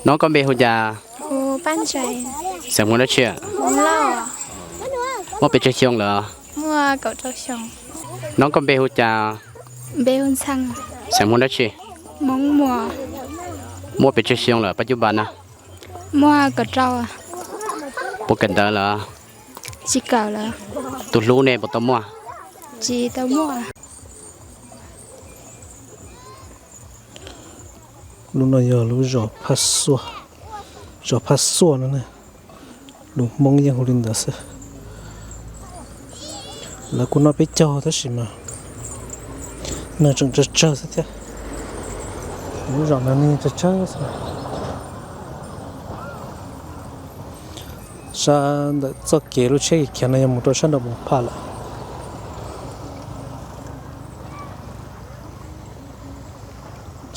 Nob, koj npe hu cas? Xeem Hmoob dab tsi? Muaj pes tsawg xyoo lawm? Nob, koj npe hu cas? Xeem Hmoob dab tsi? Muaj pes tsawg xyoo lawm pab cub npas na? Puas kawm ntawv lawm? Tsis kawm lawm. Tus hlub ne puas tau muaj? Tsis tau muaj. Lub no yog lub zos Phaj Xuaj, zos Phaj Xuaj no ne. Lus Hmoob yeej hu li ntawd xwb. Lawv kuj noj peb caug tab sis mas neeg tseem tsawg tsawg xwb thiab. Lub zos no neeg tsawg tsawg xwb. Sab ntawm txoj kev lub tsheb khiav no yog mus rau sab nraum Moos Phas lawm.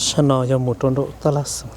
Sab no yog mus rau nraum Tab Laj Xeem.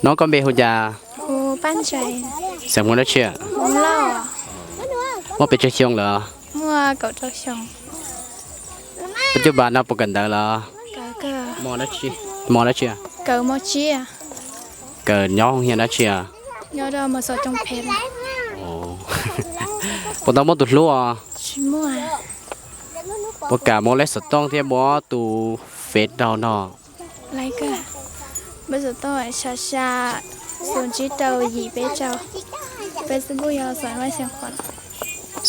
Nob, koj npe hu cas? Xeem Hmoob dab tsi? Muaj pes tsawg xyoo lawm? Pab cub npas no puas kawm ntawv lawm? Mos dab tsi? Kawm nyob hoo hias dab tsi? Puas tau muaj tus hlub os? Puas kam muab lej xov tooj thiab muab tus fev rau no? Lej xov tooj xya xya, xoom tsib rau yim peb rau. Facebook yog Xaum Nuaj Xiav Khuam.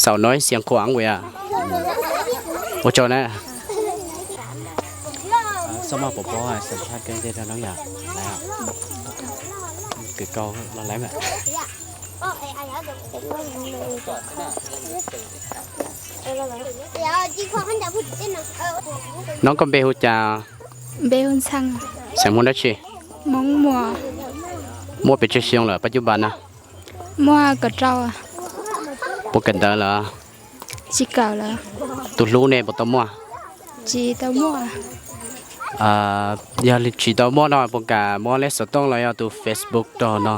Xaum Nuaj Xiav Khuam ua. Ua tsaug na. Xoj maj pov pob xas thaj keb ntej rau noob yom. Kws kau los laib mas. Nob, koj npe hu cas? Xeem Hmoob dab tsi? Muaj pes tsawg xyoo lawm pab cub npas na? Puas kawm ntawv lawm? Tsis kawm lawm. Tus hlub ne puas tau muaj? Tsis tau muaj. Yog tsis tau muaj no puas kam muab lej xov tooj los yog tus Facebook rau no?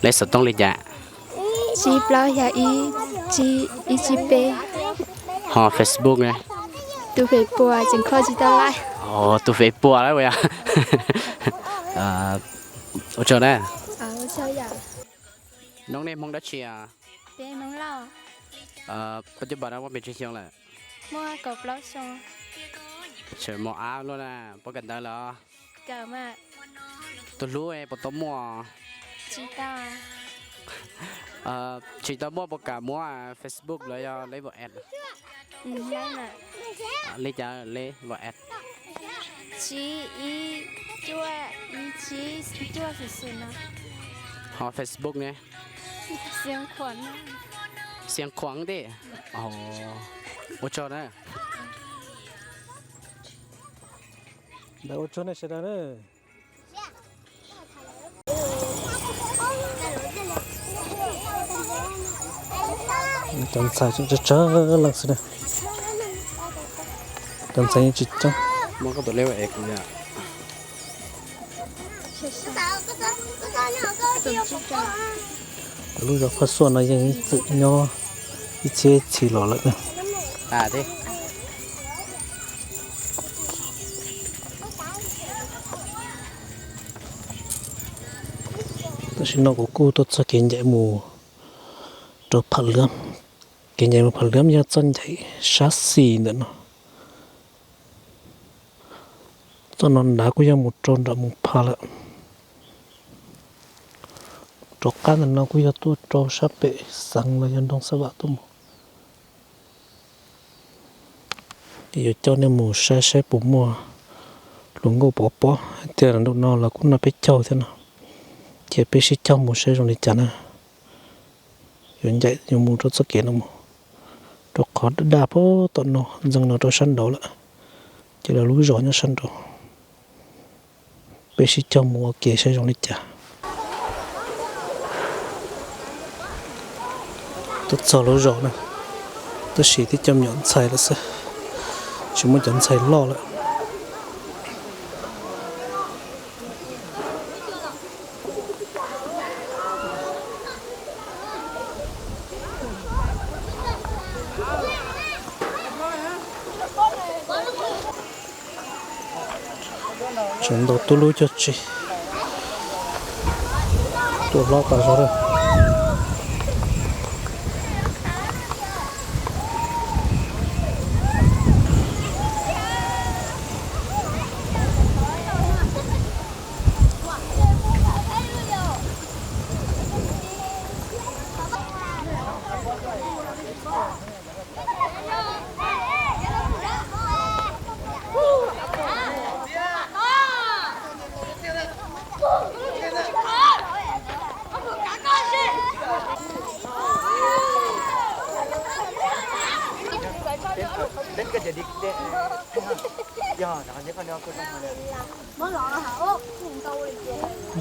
Lej xov tooj li cas? Tsib plaub xya ib, ib tsib peb. Ho Facebook ne? Tus fev puas tseem kho tsis tau lawm. Tus fev puas lawm ua. Ua tsaug na. Noob, nej Hmoob dab tsi? Pab cub npas no muaj pes tsawg xyoo lawm? Mos av luaj na, puas kawm ntawv lawm? Tus hlub puas tau muaj? Tsis tau muaj, puas kam muab Facebook los yog lej vauv add? Li cas lej vauv add? Ho Facebook ne? Xiav Khuam tij. Ua tsaug na. Ntawd ua tsaug nej sawv daws na. Cov ntxhais tsawg tsawg leej xwb na. Cov ntxhais yeej tsis coob. Lub zos Phaj Xuaj no yeej ib txwm nyob ib txhiab txhis los lawm na. Tam sim no kuv kuj tuaj txog kev ncaim mus rau Pham Liab. Kev ncaim mus Pham Liab yog txoj ncaim sab xis ntawm no. Txoj no nrad kuj yog mus rau nram Moos Phas lawm. Rov qab ntawm no kuj yog tuaj rau sab pem xeev los yog nroog Xab Vam tuaj mus. Ces yuav coj nej mus saib saib puas muaj Hluas nkauj pov pob tias nraum no los kuj noj peb caug thiab no, ces peb sib caug mus saib zoo li cas na. Yuav ncaim yuav mus rau txoj kev no mus, rau qhov daj daj pab tom no ntxeev no rau sab nraud lawm, ces lawv lub zos nyob sab nraud. Peb sib caug mus ua ke saib zoo li cas. Tuaj txog lub zos na, tab sis twb coj me nyuam ntxhais lawm xwb, tsis muaj cov ntxhais loj lawm. Tseem ntaus tub lub cog tsi, tuaj hlob tas zog lawm.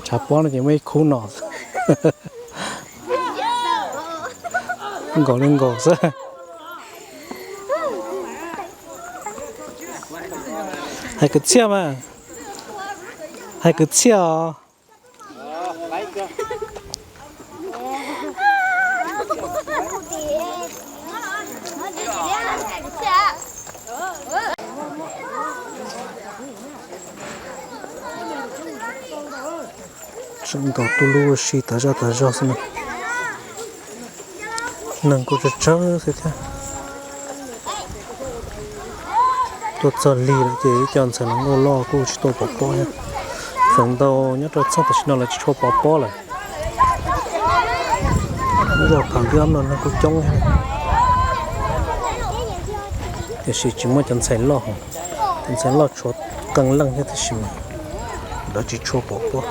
Tshav pob no ces muaj ib khub no nkaus li nkaus xwb. Hais kwv txhiaj mas, hais kwv txhiaj os. Tseem ntaus tub lub ua si tas zaj tas zog xwb na. Neeg kuj tsawg tsawg xwb thiab. Tuaj txog lig lawm ces ib co ntxhais hluas nkauj loj kuj tsis tau pov pob thiab. Feem ntau nyob rau txheej tam sim no lawv tsis tshua pov pob lawm. Lub zos Kham Yab no neeg kuj coob thiab, tiam sis tsis muaj cov ntxhais loj. Cov ntxhais loj tshuav qee leej thiab tiam sis mas lawv tsis tshua pov pob.